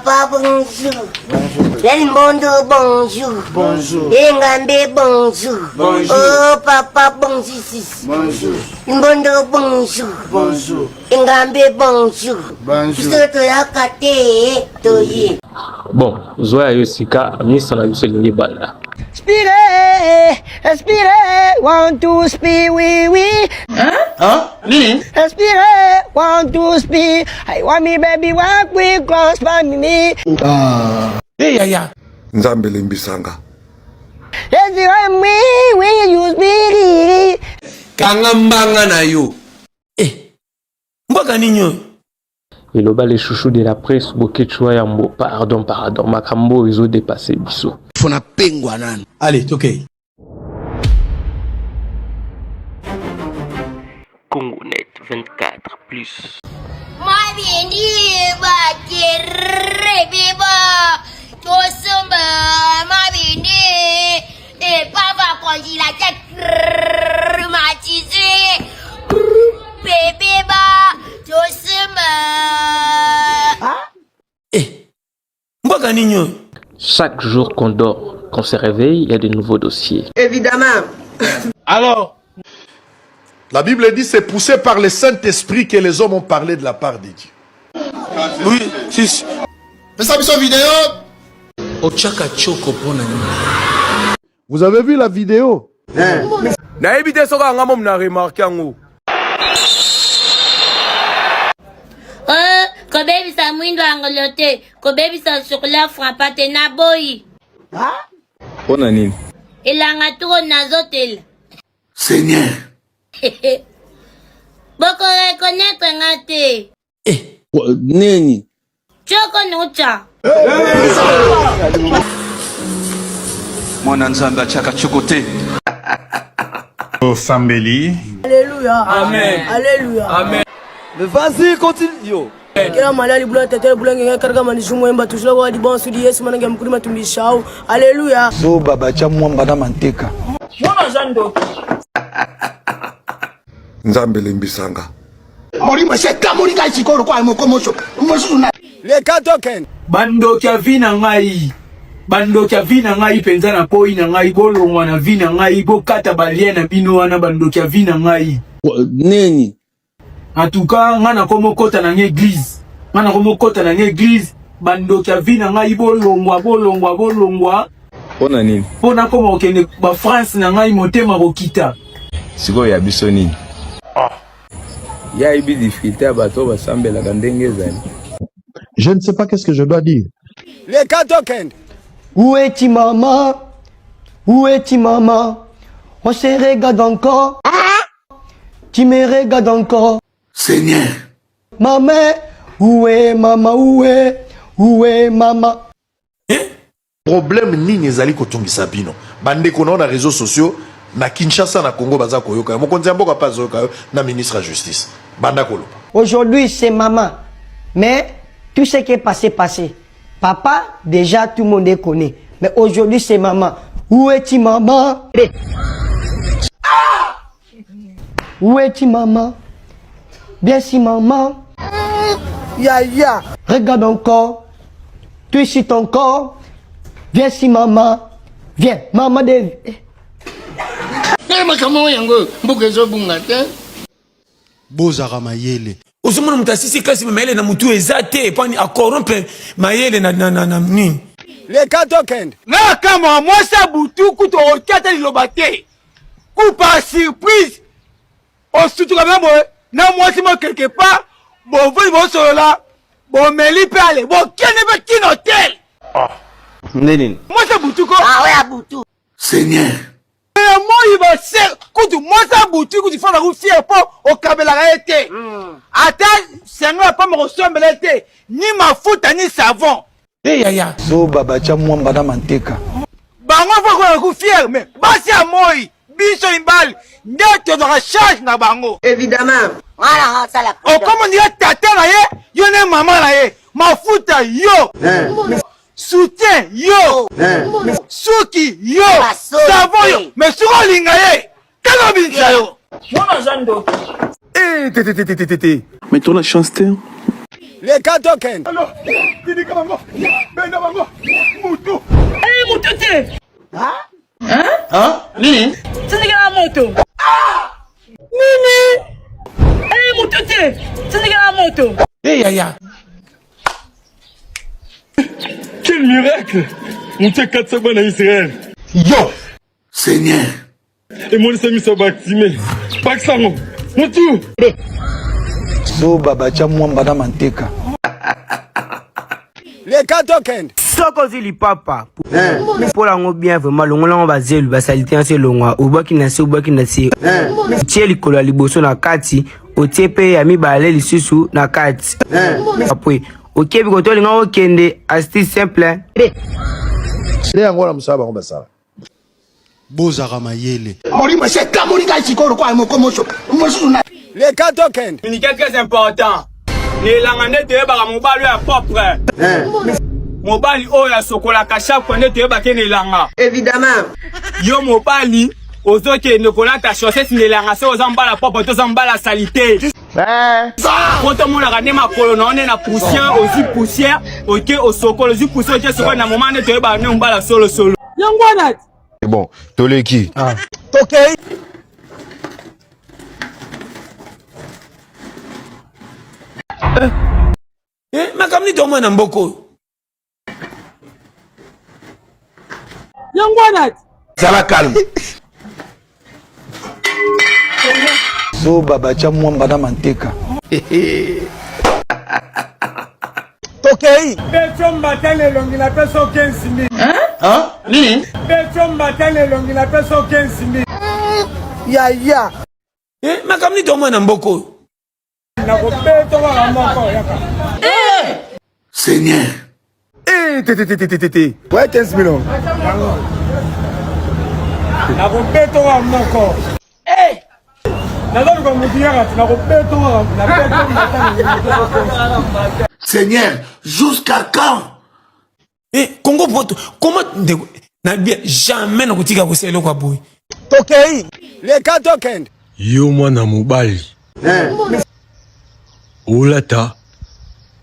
Papa bonjour. Bonjour. Mbondo bonjour. Bonjour. Engambe bonjour. Bonjour. Oh papa bonjour. Bonjour. Mbondo bonjour. Bonjour. Engambe bonjour. Bonjour. Biso toyaka te toye. Bon, zwa ya yo sika misa na biso elingi ebanda. Inspirez, inspirez, one, two, speed, oui, oui. Hein? Hein? Nini? Inspirez, one, two, speed. I want me baby, walk we cross by me. Ah. Hey, yaya. Nzambe limbisanga. Inspirez, me, we use me. Kanga mbanga na yo. Eh. Mboka nini oyo? Eloba le chouchou de la presse Boketshu wa yambo pardon pardon makambo oyo ezo depasser biso. Fona pengwa nanu. Allez, tokei. Congonet 24 plus. Mabindi bakerebeba tosomba mabindi epava congélateur climatisé bebeba tosomba. Eh, mboka nini oyo? Chaque jour qu'on dort, qu'on se réveille, il y a de nouveaux dossiers. Évidemment. Alors, La Bible dit c'est poussé par le Saint-Esprit que les hommes ont parlé de la part de Dieu. Oui, si. Pesa biso video. Otiaka tshoko pona nini? Vous avez vu la vidéo? Nayebi te soki anga momu na remarque yango. Oh, kobebisa mwindo ya ngolo te, kobebisa chocolat frappa te, naboyi. Pona nini? Elanga turo nazotela. Seigneur. Boko reconnaître nga te. Eh, nini? Choko nucha. Mwana Nzambe atiaka tshoko te. Osambeli. Alléluia. Amen. Alléluia. Amen. Mais vas-y, continue. Yo. Kila malali bula tete bula ngenga karga mani jumu emba tujula wa di bon sudi Yesu manange mkuri matumbi shau. Alléluia. Zoba batia mwamba na manteka. Mwana aza ndoki. Nzambe limbisanga. Molimo esi etamoli ngai sikoyo lokola moko moso mosusu na leka tokende. Bandoki ya vie na ngai bandoki ya vie na ngai mpenza na koi na ngai bolongwa na vie na ngai bokata balien na bino wana bandoki ya vie na ngai Nini? En tout cas nga nakomi okota na nga eglise nga nakomi okota na nga eglise bandoki ya vie na ngai bolongwa bolongwa bolongwa Mpo na nini? mpo nakoma kokende ba France na ngai motema kokita Sikoyo ya biso nini? Ye ayebi difficulté ya bato oyo basambelaka ndenge ezali. Je ne sais pas qu'est-ce que je dois dire. Leka tokende. Où es-tu maman? Où es-tu maman? On se regarde encore. Tu me regardes encore. Seigneur. Maman, où est maman? Où est? Où est maman? Problème nini ezali kotungisa bino bandeko na yo na réseaux sociaux na Kinshasa na Congo baza koyoka yo mokonzi ya mboka pe azoyoka yo na ministre ya justice banda koloba. Aujourd'hui c'est maman mais tout ce qui est passé passé papa dejà tout le monde est connait mais aujourd'hui c'est maman où es-tu maman Où es-tu maman Bien si maman Yaya. Regarde encore Tu sur ton corps Viens si maman Viens maman de Tala makambo yango mboka ezobunga te. Bozaka mayele. Ozomona moto asisi klasi me mayele na motu eza te epani acorrompre mayele na, na, na, na nini. Leka tokende. Nga kamwa mwasi ya butu kutu okoki ata liloba te coup par surprise osutuka mpe boye na mwasi mo quelque part bovandi bosolola bomeli mpe ale bokende mpe kino hotel Nde nini? mwasi ya butu ko Ah ouais, butu. Seigneur. ya moi base kutu mwasi ya butu kutu fana kufier mpo okabelaka ye te ata sengo ya pamba kosombela ye te ni mafuta ni savon Hey, yaya. Zoba batia mwamba na manteka. Bango faut koya ku fier mais basi ya moi biso mibali nde tozwaka charge na bango. Évidemment. Wana osala. Okoma ndira tata na ye yo ne mama na ye mafuta yo soutien yo suki yo savon yo mais soki olinga ye kaka obimisa yo. Mwana aza ndoki. Eh, te te te te te te. Mais tour na chance te. Leka tokende. Tindika bango, benda bango, mutu. Eh, mutu te. Hein? Hein? Nini? Tindika na moto. Ah! Nini? Eh, mutu te. Tindika na moto. Eh, yaya. Quel miracle! Moto akatisa bana Israël. Yo! Seigneur! Emonisa miso ya Bartimée. Bakisa yango. Motu! Zoba batya mwamba na manteka. Leka tokende. Soki ozwi lipapa mpola yango bien vraiment longola yango bazelu basalite nyonso elongwa obwaki na se obwaki na se otie likolo ya liboso na kati otie mpe ya mibale lisusu na kati apres okebi kote olinga okende astuce simple Nde yango wana mosala bango basala. Bozaka mayele. Molimo esi ekamoli ngai sikoyo lokola moko moso mosusu na Leka tokende. Communiqué très important. Na elanga nde toyebaka mobali oyo ya propre. Mobali oyo asokolaka chaque fois nde toyebaka ye na elanga. Évidemment. Yo mobali ozokende kolata chaussette na elanga soki oza mobali ya propre to oza mobali ya salite. Po tomonaka nde makolo na yo nde na poussière, ozwi poussière oke osokoli, ozwi poussière oke osokoli na moment nde toyebaka nde mobali ya solosolo. Yango wana. Bon, toleki. Ah. Tokei. Eh, makambo nini tomona na mboka oyo? Yango wana. Zala calme. Zoba batya mwamba na manteka. Tokei. Beto mbata na elongi na peso 15 000. Hein? Nini? Beto mbata na elongi na peso 15 000. Yaya. Eh, makambo nini tomona na mboka oyo? Nakobeta kaka moko yaka. Eh! Seigneur. Eh, te te te te te te. Ouais, 15 000. Nakobeta kaka moko. Eh! Nazoluka motu yaka ti nakobeta kaka nabeta mbata na elongi na peso 15 000. Seigneur, jusqu'à quand? Eh, Congo poto, comment ndeko na bien jamais nakotika kosala eloko ya boye. Tokei. Leka tokende. Yo mwana mobali. Olata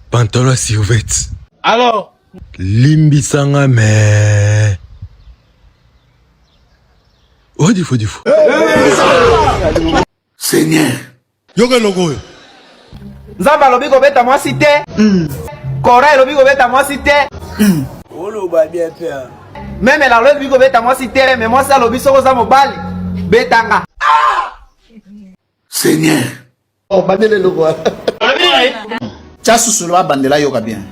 pantalon ya survêt. Alors, Limbisa nga mais odifo difo. Seigneur. Yoka eloko oyo. Nzambe alobi kobeta mwasi te. Coran elobi kobeta mwasi te. Oloba bien père. Meme la loi elobi kobeta mwasi te, mais mwasi alobi soki oza mobali betanga. Seigneur. Obandela eloko wana. Tia susu loba bandela yoka bien.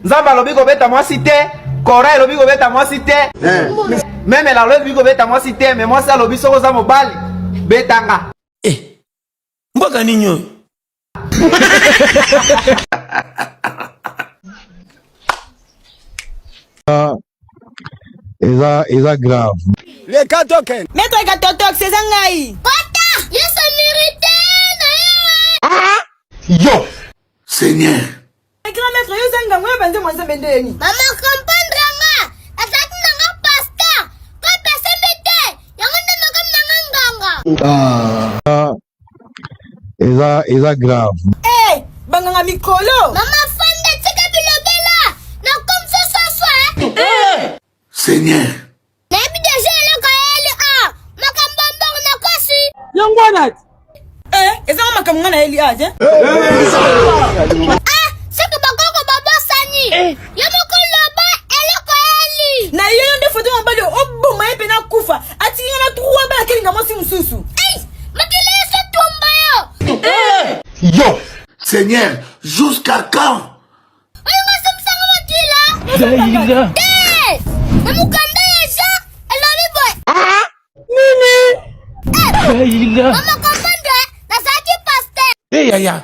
Nzambe alobi kobeta mwasi te. Coran elobi kobeta mwasi te. Meme la loi elobi kobeta mwasi te, mais mwasi alobi soki oza mobali betanga. Eh, mboka nini oyo? Eza eza grave. Leka tokende. Maître Katotox eza ngai. Kota! Yesu mérite na yo. Yo! Seigneur. Grand maître yo eza ngango yo banze mwa nzambe nde nini? Mama comprendre nga. Azalaki na nga pasteur. Ko pesembe te. Yango nde nakomi na nga nganga. Ah. Eza eza grave. Eh, banganga mikolo. Mama fanda tika bilobela. Na komisa soso eh. Eh! Seigneur. Nayebi deja eloko ayeli a makambo ya mbongo nakosi. Yango wana. Eh, eza nga makambo nga nayeli a te. Ah, soki bakoko babosani. Yo moko loba eloko ayeli. Na yo nde foto mobali oboma ye mpe nakufa atiki nga na trois bana akelinga mwasi mosusu. Ei, makila yesu tumba yo. Yo! Seigneur, jusqu'à quand? Oyo somisanga makila. Te, na mokanda ya Jean elobi boye. Nini? Mama comprendre, nazalaki pasteur. Eh, yaya.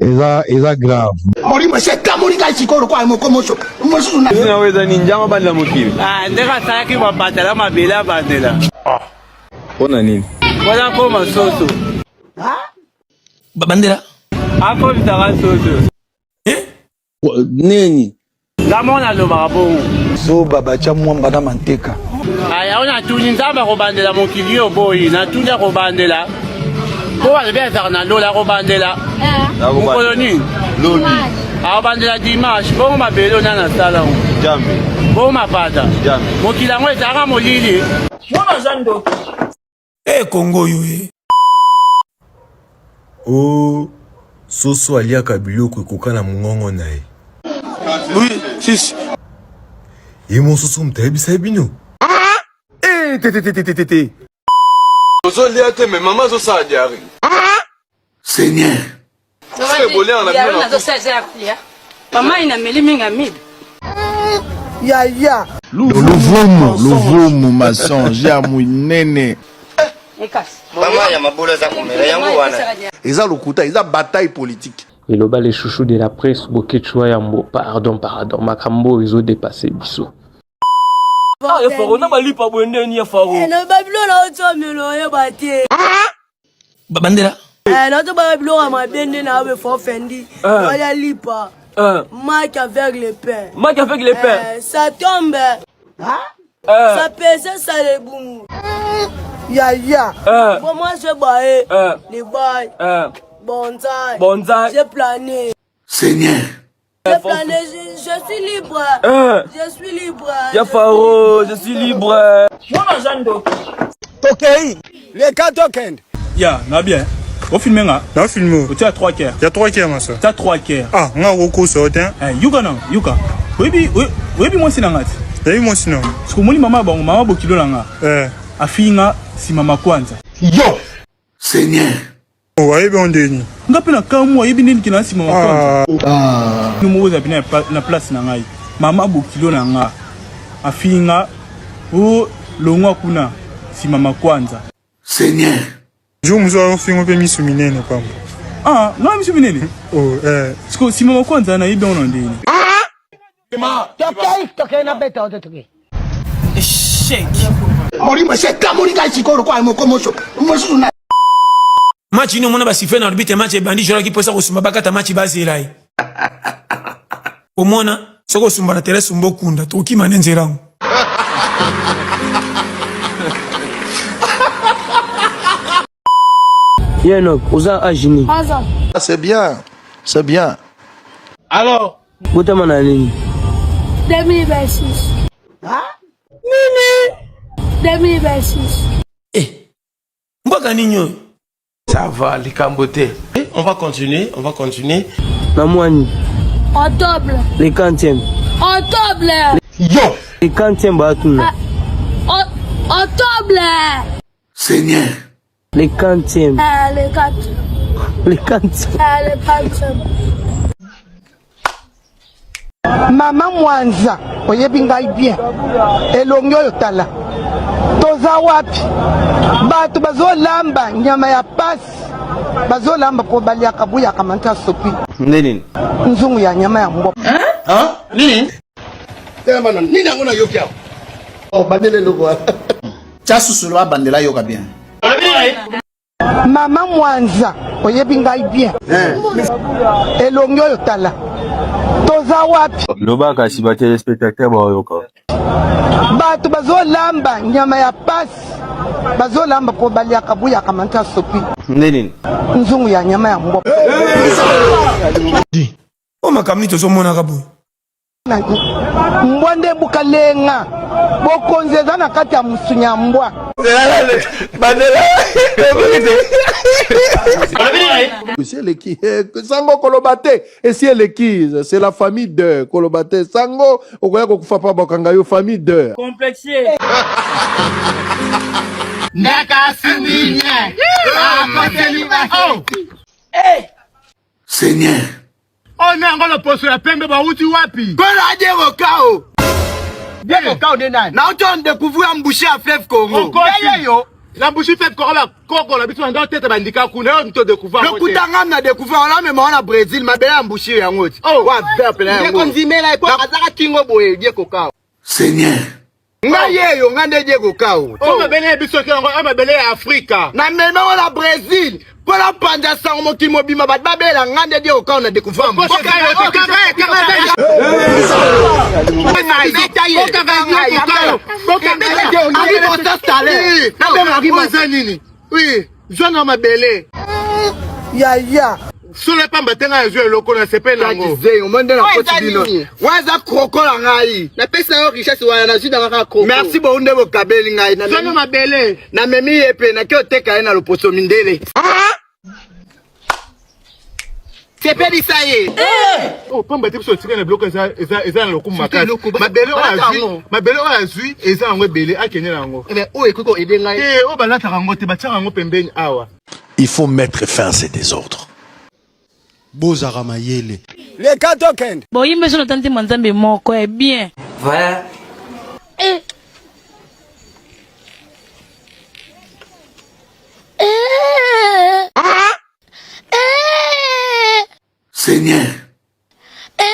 Eza eza grave. Molimo esi ekamoli ngai sikoyo lokola moko moso mosusu na Ntina oyo eza nini njama bandela mokili. Ah, ndenge asalaki mapata na mabele abandela. Mpo na nini? Wana akoma soso. Bandela. Akomisaka soso. Eh? Nini? Nga moko nalobaka bongo. Zoba batya mwamba na manteka. Aya oyo natuni Nzambe akobandela mokili yo boyi natuni akobandela. Mpo balobi azalaka na lola akobandela mokolo nini? Akobandela dimanche. Bongo mabele oyo nani asala yango? Bongo mapata mokili yango ezalaka molili. Mwana aza ndoki. Eh Congo oyo eh. O soso aliaka biloko ekoka na mongongo na ye. Oui, sisi. Ye mosusu moto ayebisa ye bino. Eh, te te te te te te. Ozolia te mais mama azosala diarrhée. Seigneur. Mama inameli mingi amibe. Yaya. Luvumu, luvumu mensonge ya munene. Mama ya mabolo aza komela yango wana. Eza lokuta, eza bataille politique. Eloba les chouchous de la presse Boketshu wa yambo pardon pardon makambo oyo ezo depasser biso. Ah, ya faro na balipa boye nde ni ya faro. Eh, na babilo na otomelo oyeba te. Babandela. Eh, na to ba biloko ya mabe nde na abe fo fendi. Oya lipa. Mike avec le pain. Mike avec le pain. Eh, ça tombe. Hein? Ça pèse ça le boum. Yaya. Bon, moi je baille. Les bails. Bonsaï. Bonsaï. J'ai plané. Seigneur. J'ai plané, je, je suis libre. Je suis libre. Ya Faro, je suis libre. Mwana aza ndoki. Tokei. Leka tokende. Ya, na bien. ofilme nga na filme otia 3 cœur ya 3 cœur masa tia 3 cœur ah nga okokosa yo te eh, yuka na yuka oyebi oyebi mwasi na nga te nayebi mwasi na soki omoni mama ya bango mama bokilo na nga eh. afingi nga nsima makwanza yo Seigneur. Oh, ayebi yango ndenge nini? Nga mpe na kamwa ayebi ndenge nini na nsima makwanza. Ah. Moko ozala pena na place na ngai. Mama bokilo na nga afingi nga o longwa kuna nsima makwanza. Seigneur. Jour mosusu akofinga mpe misu minene pamba. Ah, nga misu minene? Oh, eh. Siko nsima makwanza nayebi yango na ndenge nini? Tokei, tokei na beta oto tokei. Échec. Molimo esi ekamoli ngai sikoyo lokola moko moso mosusu na Match ino mona ba siffler na arbitre match ebandi joueur ki posa kosumba bakata match bazela ye. Omona soki osumba na terrain sumba okunda tokokima nde nzela yango. Ye Enoch, oza age nini? C'est bien, c'est bien. Alors, Botama na nini? 2026. Nini? 2026. Eh, mboka nini oyo? Ça va, likambo te. On va continuer, on va continuer. Na mwani. Octobre. Le quantième. Octobre. Yo. Le quantième batuna. Ah, octobre. Seigneur. Le quantième. Ah, le quantième. Le quantième. Ah, le quantième. Mama Mwanza, oyebi ngai bien. Elongi oyo tala. Toza wapi? Bato bazolamba nyama ya pasi. Bazolamba po baliaka buyaka manta sopi. Nde nini? Nzungu ya nyama ya mbwa. Hein? Nini? Telema nani? Nini yango nayoki awa? Oh, bandela eloko wana. Tia susulu abandela yoka bien. Mama Mwanza, oyebi ngai bien. Elongi oyo tala. Toza wapi? Loba kasi ba téléspectateurs baoyoka. Bato bazolamba nyama ya pasi. Bazolamba po baliaka buyaka manta sopi. Nde nini? Nzungu ya nyama ya mbwa. O makambo nini tozomonaka boye? Mbwa nde ebuka lenga. Bokonzi eza na kati ya mosuni ya mbwa. Esi eleki eh, sango koloba te esi eleki c'est la famille de koloba te sango okoya kokufa pa bakanga yo famille de Complexé. Ndaka souligne. Akoteli ba. Eh! Seigneur. Oyo na yango loposo ya pembe bawuti wapi? Kolo Diego Kao. Diego Kao nde nani? Nauti on découvrir embouché ya fleuve Congo. Ye yo. Na embouché fleuve Congo ba koko na biso na ndako tete bandika kuna yo mto découvrir. Lokuta ngam na découvrir on amema wana Brésil mabele ya embouché yango ti. Oh, wa vert pela yango. Ndeko ndimela eko azaka kingo boye Diego Kao. Seigneur. Nga yeyo nga nde Diego Kao. Oh, mabele ya biso yango a mabele ya Afrika. Na mema ngo na Brésil mpo na panza sango mokili mobimba bato babela nga nde Diego Kao na découvrir. Nini? Oui, zwa na mabele. Yaya. Solo pamba te ngai azwi eloko na sepeli nango. Omoni nde nakoti bino. Wana eza kroko na ngai. Napesi na yo richesse wana nazwi na kaka kroko. Merci beaucoup nde bokabeli ngai. Solo mabele. Namemi ye mpe nake oteka ye na loposo mindele. Sepelisa ye. Oh, pamba te biso otika na biloko eza na lokumu makasi. Mabele oyo azwi, mabele oyo azwi eza yango ebele akende na yango. Oyo ekoki koede ngai. Te, oyo balataka yango te, batiaka yango pembeni awa. Il faut mettre fin à ces désordres. Bozaka mayele. Leka tokende. Boyimba biso na tante mwa Nzambe moko eh bien. Voilà. Eh. Eh. Eh. Seigneur. Eh.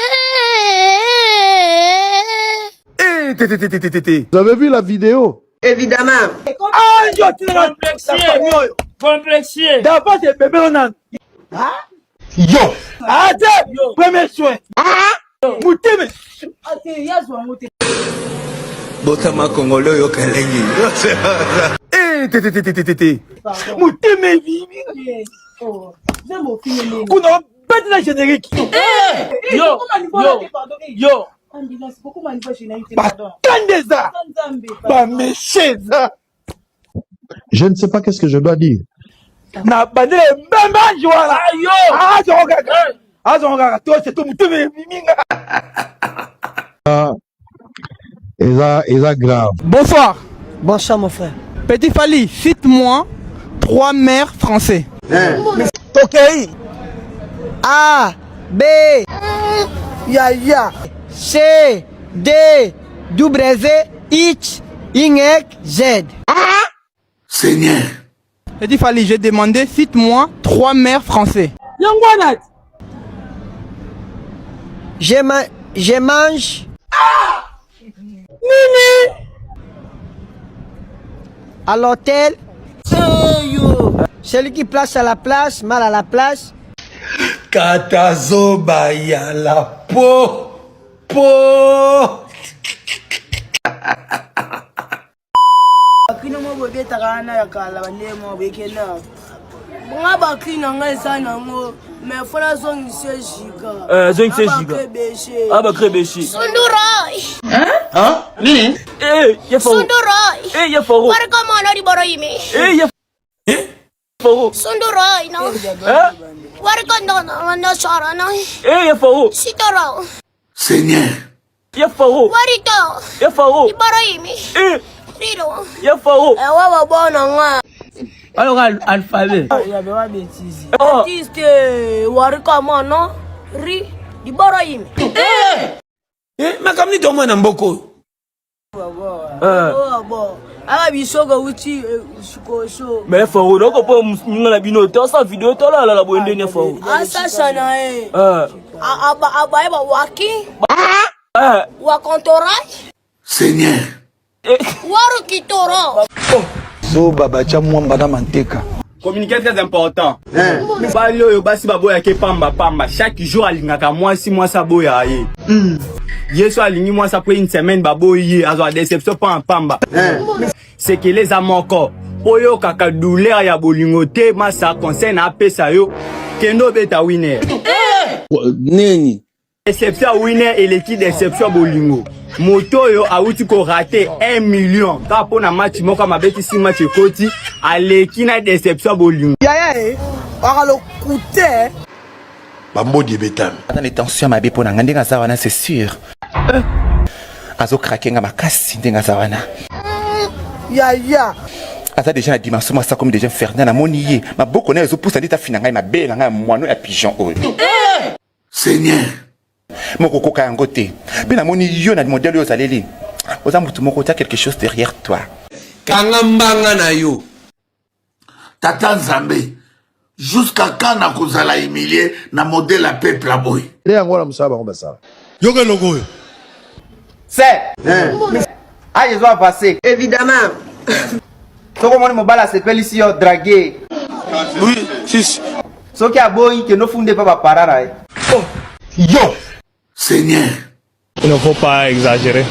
Eh, te, te, te, te, te, te. Vous avez vu la vidéo? Évidemment. Ah, yo tina na oyo. Complexier. D'abord c'est bébé onan. Yo. Ah, te, premier soin. Muteme. Botama congolais oyoka elengi. Eh, te, te, te, te, te, te, te. Muteme bibi. Kuna beti na générique. Yo, yo, yo. Bakanda eza. Bameshe eza. Je ne sais pas qu'est-ce que je dois dire. Na bandele mbembe anji wana. Azongo kaka. Azongo kaka. To c'est tout muteme biminga. Eza, eza grave. Bonsoir. Bonsoir mon frère. Petit Fally, cite-moi trois maires français. Tokei. A, B, Yaya. C, D, W, X, Y, Z. Seigneur. Petit Fally, j'ai demandé, cite-moi trois maires français. Yango wana. Je, ma je mange. Nini? À l'hôtel. Celui qui place à la place, mal à la place. Katazoba ya la po po. Bakino mo bobetaka wana ya kala bandenge moko boyekenda nga bakli na ngai eza nango mais fo nazongisa giga Zongisa giga. Ah, bakre beshi. Sunduroi. Hein? Nini? Eh, ye foro. Sunduroi. Eh, ye foro. Wariko mono di boro yimi. Eh, ye foro. Sunduroi no. Eh? Wariko no no no soro no. Eh, ye foro. Sitoro. Seigneur. Ye foro. Warito. Ye foro. Di boro yimi. Eh, Riro. ye foro. Ewa babona nga Alors, alphabet. yabe wa bêtise Oh. artiste wariko mono ri di boro yimi Eh, makambo nini tomona na mboka oyo bo aka bisoko uti sikoso Mais foro, donc po ninga na bino to sa vidéo to la la boye ndenge foro. asasa na ye Eh. abaye bawaki Eh. Wakontorai. Seigneur. Waru kitoro. Zoba bacha mwamba na manteka. Communiqué très important. Mobali oyo basi baboyaki pamba pamba. Chaque jour alingaka mwasi mwasi aboya ye. Ye so alingi mwasi après une semaine baboyi ye azwa déception pamba pamba. Sekele eza moko. Oyokaka douleur ya bolingo te masa conseil na apesa yo kende obeta winner. Nini? Déception ya winner eleki déception ya bolingo. Moto oyo awuti korate 1 million kaka mpo na match moko amabetisi match ekoti aleki na déception ya bolingo. Yaya e. Akalokute. Bambodi ebetami. Aza na tension ya mabe mpo na ngai ndenge aza wana c'est sûr. Azokrake nga makasi ndenge aza wana. Yaya. Aza déjà na dimension moko aza comme déjà infernal namoni ye maboko na ye ezopusa nde tafina ngai mabe na ngai ya mwano ya pigeon oyo. Seigneur. Moko koka yango te. Mpe namoni yo na modèle oyo ozaleli. Oza motu moko otia quelque chose derrière toi. Kanga mbanga na yo. Tata Nzambe, jusqu'à quand nakozala humilie na modèle ya peuple ya boye? Nde yango wana mosala bango basala. Yoka eloko oyo. C'est. Ah, je dois passer. Évidemment. Soki omoni mobali asepelisi yo drague. Oui, sisi. Soki aboyi kende ofunde epa bapara na ye. Yo. Seigneur. Il ne faut pas exagérer.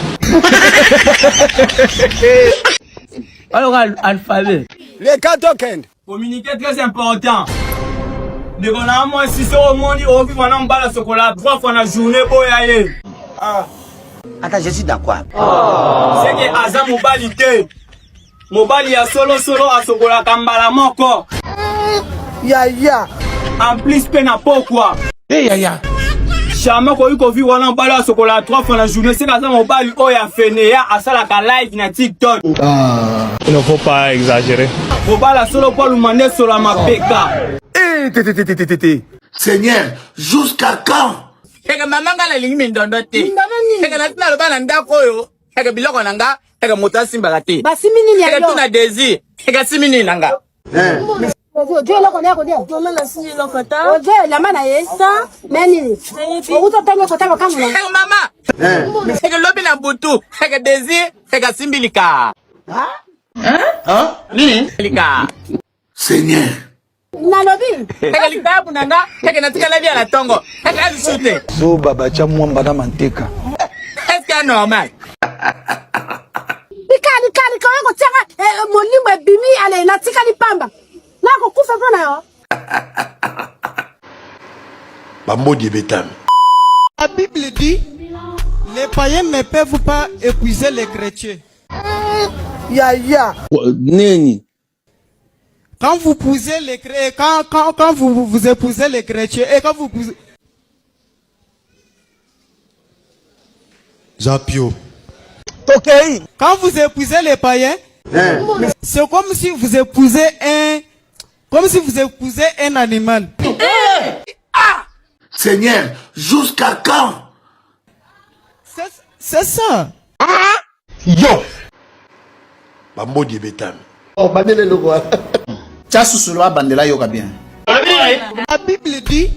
Alors, alphabet. Leka tokende. Communiqué très important. Ndeko na mwasi soki omoni ovivre na mobali asokola 3 fois na journée boya ye. Ah. Ata je suis dans quoi? Oh. Seke aza mobali te. Mobali ya solo solo asokolaka mbala moko. Yaya. En plus pe na pokwa. Hey, yaya. Jamais okoki kovivre wana mobali oyo asokolaka 3 fois na journée seke aza mobali oyo ya feneya asalaka live na TikTok. Ah. Il ne faut pas exagérer. Mobali asolo po aluma nde sola mapeka. Eh, te te te te te te. Seigneur, jusqu'à quand? Eke mama nga nalingi mindondo te. Eke nati naloba na ndako oyo, eke biloko na nga, eke moto asimbaka te. Basimbi nini ya Eke yo? tuna désir, eke asimbi nini na nga. Ojo eloko na ye kolia? Mama nasimbi eloko ta. Ojo elamba na ye? Ta. Na nini? Okuta ntango kota makambo na. Eke mama, eke lobi na butu, eke désir, eke asimbi lika. Nini? Lika. Seigneur. Nalobi. Eke likayabu na nga, eke natikala bia na tongo, eke alisusu te. Zoba batya mwamba na manteka. Est-ce que normal? Lika lika lika oyo kotiaka eh, molimo ebimi ale natikali pamba. Nakokufa mpo na yo. Bambodi ebetami. La Bible dit, les païens ne peuvent pas épuiser les chrétiens. Yaya. Nini? Quand vous épousez les chrétiens, quand, quand, quand vous, vous épousez les chrétiens, et quand vous Zapio. Tokei. Quand vous épousez les païens, c'est comme si vous épousez un, comme si vous épousez un animal. Seigneur, jusqu'à quand? C'est ça. Yo! Bambodi ebetami. Oh, bandela eloko wana. Tia susulu abandela yoka bien. La Bible dit,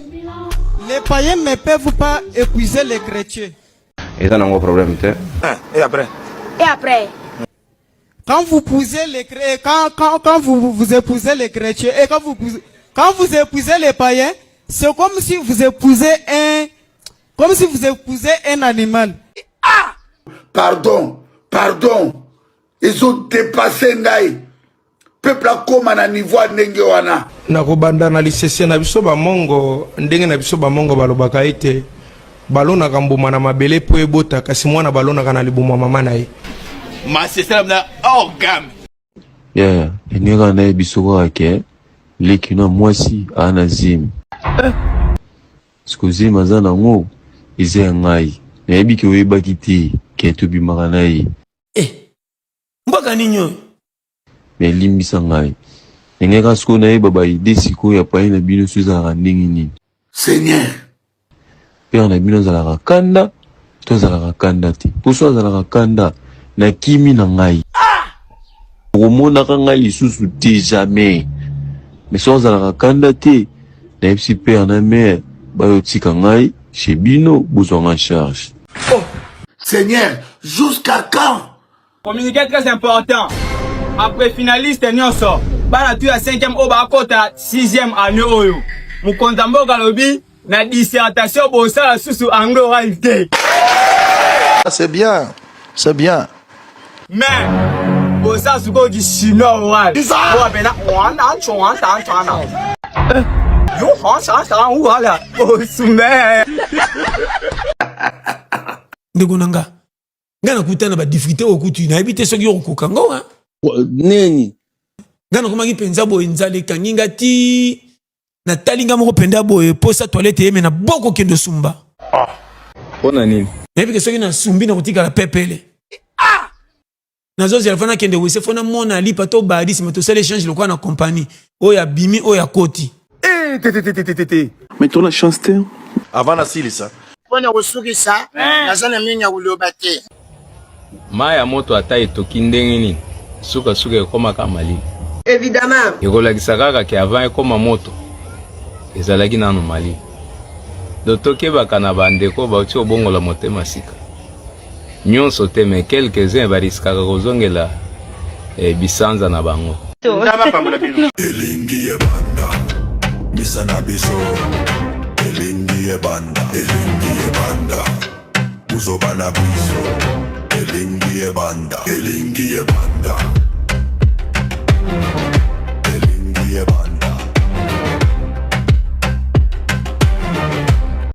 les païens ne peuvent pas épuiser les chrétiens. Eza nango problème te. Et après? Et après? Quand vous épousez les chrétiens, quand, quand, quand vous, vous épousez les chrétiens, et quand vous, quand vous épousez les païens, c'est comme si vous épousez un, comme si vous épousez un animal. Pardon, pardon. Ezo dépasser ngai. Peuple akoma na niveau ya ndenge wana. Na kobanda na lisese na biso bamongo, ndenge na biso bamongo balobaka ete balonaka mbuma na mabele mpo ebota, kasi mwana balonaka na libumu ya mama na ye. Masese na hors gamme. Yaya, ndenge kaka nayebi biso kaka ke leki na mwasi aa na zemi. Siko zemi aza nango eza ya ngai. Nayebi ke oyebaki te ke tobimaka na ye. Eh, mboka nini oyo? Mais limbisa ngai. Ndenge kaka sikoyo nayeba ba idee sikoyo ya paye na bino so ezalaka ndenge nini. Seigneur. Père na bino azalaka kanda to azalaka kanda te? Po so azalaka kanda nakimi na ngai. Okomonaka ngai lisusu te jamais. Mais so azalaka kanda te, nayebisi père na mère bayo tika ngai chez bino bozwa ngai charge. Oh Seigneur, jusqu'à quand? Communiqué très important. Après finaliste nyonso, bana tu ya 5e oyo bakota 6e année oyo. Mokonzi ya mboka alobi na dissertation bosala susu anglais oral te. C'est bien, c'est bien. Mais bosala sikoyo ki chinois oral. Oyo apena wana chwa ta ta na. Yo ha sa sa wala osume. Ndeko na nga, nga nakuta na badifficulté oyo kutu nayebi te soki okokoka ngo nini. Nga nakomaki mpenza boye, nzala ekangi nga ti natali nga moko mpenza boye, posa toilette eyeme na boko kende osumba. Mpo na nini? Nayebi ke soki nasumbi nakotikala pepele. Nazozela fo nakende wese fo namona lipa to badi, nsima tosala échange lokola na compagnie oyo abimi oyo akoti. Eh, te te te te te te. Mais toza na chance te. Avant nasilisa. Mpo na kosukisa, naza na mingi ya koloba te. Mayi ya moto ata etoki ndenge nini, suka suka ekomaka malili. Evidemment. Ekolakisa kaka ke avant ekoma moto, ezalaki nanu malili. Donc tokebaka na ba ndeko bauti kobongola motema sika. Nyonso te mais quelques uns ba riskaka kozongela eh, bisanza na bango. Nzambe apambola bino. Elingi ebanda misa na biso elingi ebanda elingi ebanda buzoba na biso elingi ebanda elingi ebanda.